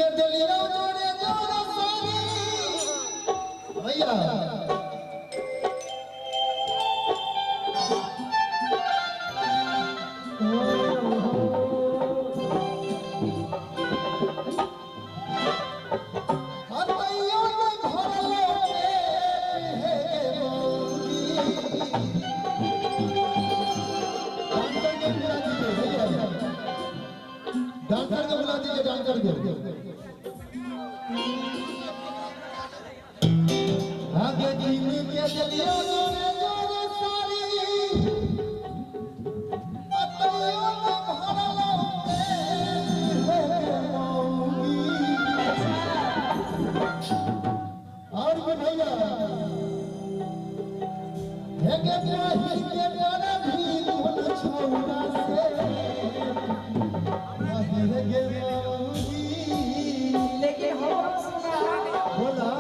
के देलियो जोरे जोरे सारी भैया डांसर को बुला दीजिए, डांसर को। आगे जीने के चलिए जोरे जोरे सारी अतइयो में भरलो मौगी। और भी भैया हे के पाही के डर भी कोन छौरा से लेकिन हम सुना बोला।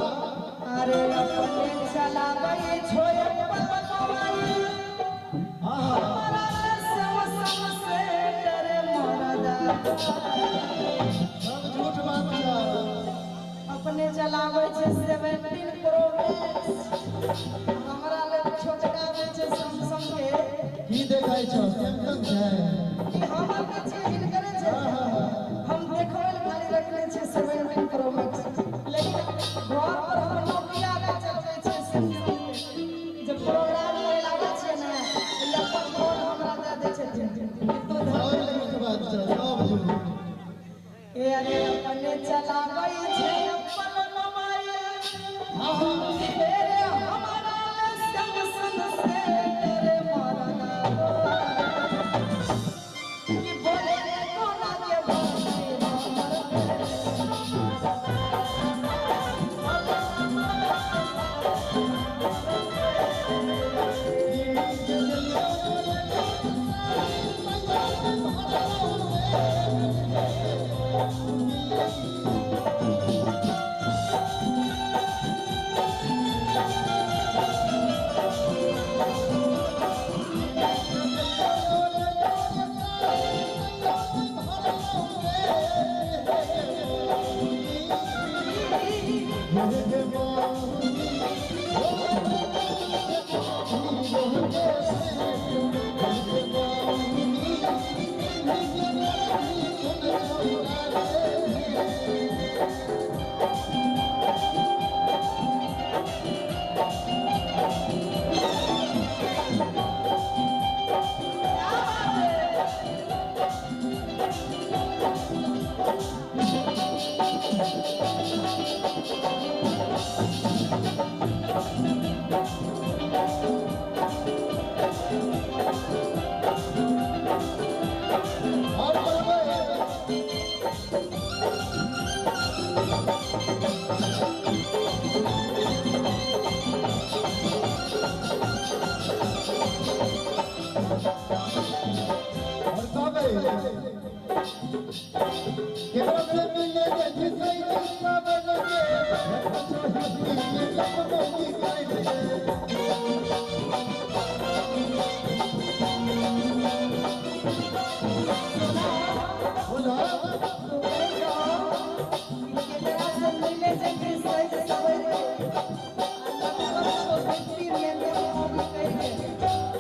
अरे अपने चलाबै छोय पतवाई हमारा सब सब से डरे मरदा। सब झूठ बात है। अपने चलाबै छै 17 प्रो मैक्स, हमरा ले छोटका में छै सैमसंग के। की देखै छौ सैमसंग छै? ई हमर के छै, हिनकरे छै। हम देखबै ले खाली रखले छै 17 प्रो मैक्स, लेकिन घर पर हम नोकिया के चलबै छै सैमसंग के। जब प्रोग्राम करे लागै छै ने त अपन फोन हमरा दे दै छथिन। तो सब झूठ बात छै, सब झूठ। ए अरे अपने चलाबै छै अपन मोबाइल, रे हमारा सैमसंग से डरे मरदा। कि बोले कोना के भाई हमर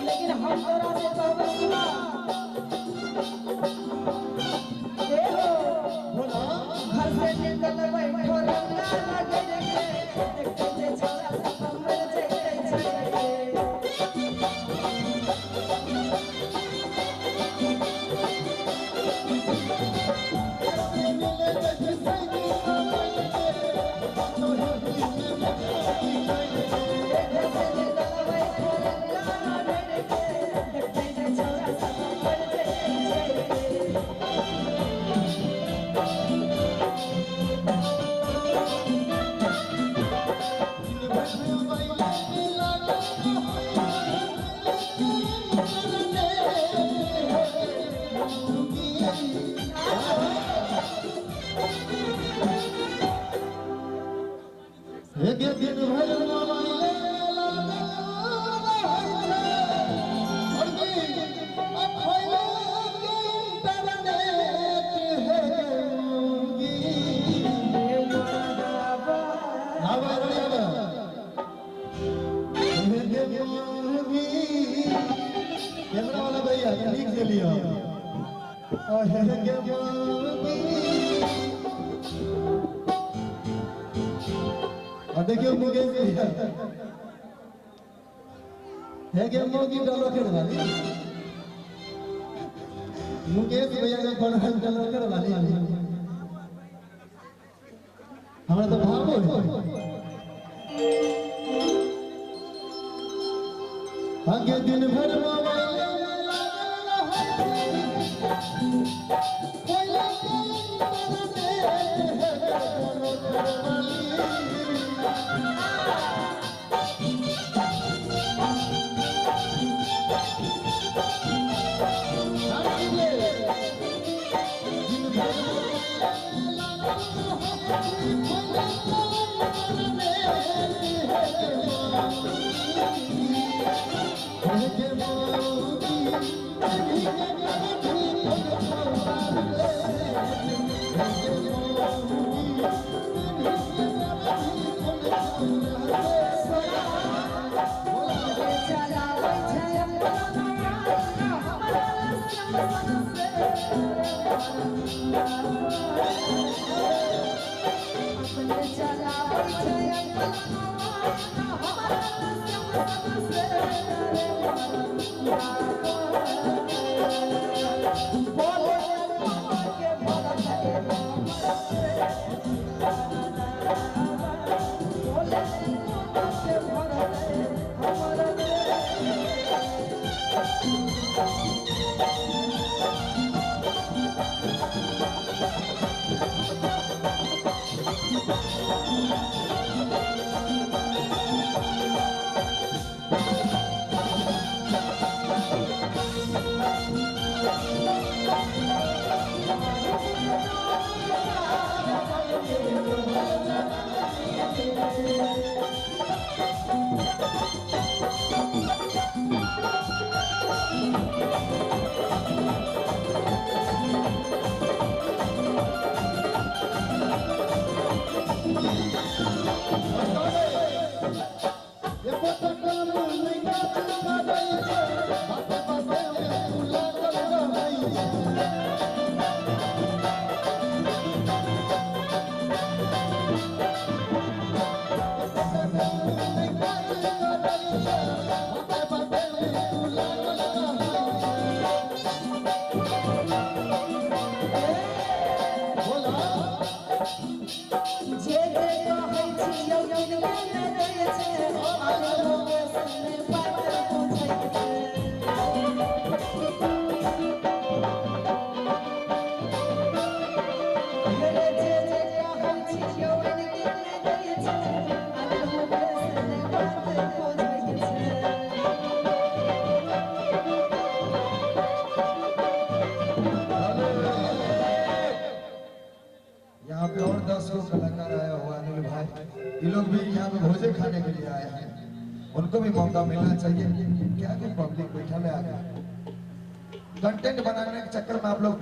लेकिन हम तोरा से कहबै सुना घर से निकलबै ठोरंगा लगे के देखते जे छोरा सब मर जइतै छै। घर से निकलबै ठोरंगा लगे के देखते जे छोरा सब मर जइतै छै। एक दिन भर मोबाइल इंटरनेट है। देखियो मुकेश भैया है के मोगी डलो कर वाली मुकेश भैया के बनल डलो कर वाली हमरा तो भाव आगे दिन भर मोबाइल में लागल रहै कोइला यहाँ पे और 10 कलाकार आया हुआ अनिल भाई, ये लोग भी यहाँ पे भोजन खाने के लिए आए हैं, उनको भी मौका मिलना चाहिए। क्या कि पब्लिक बैठा ले आगे कंटेंट बनाने के चक्कर में आप लोग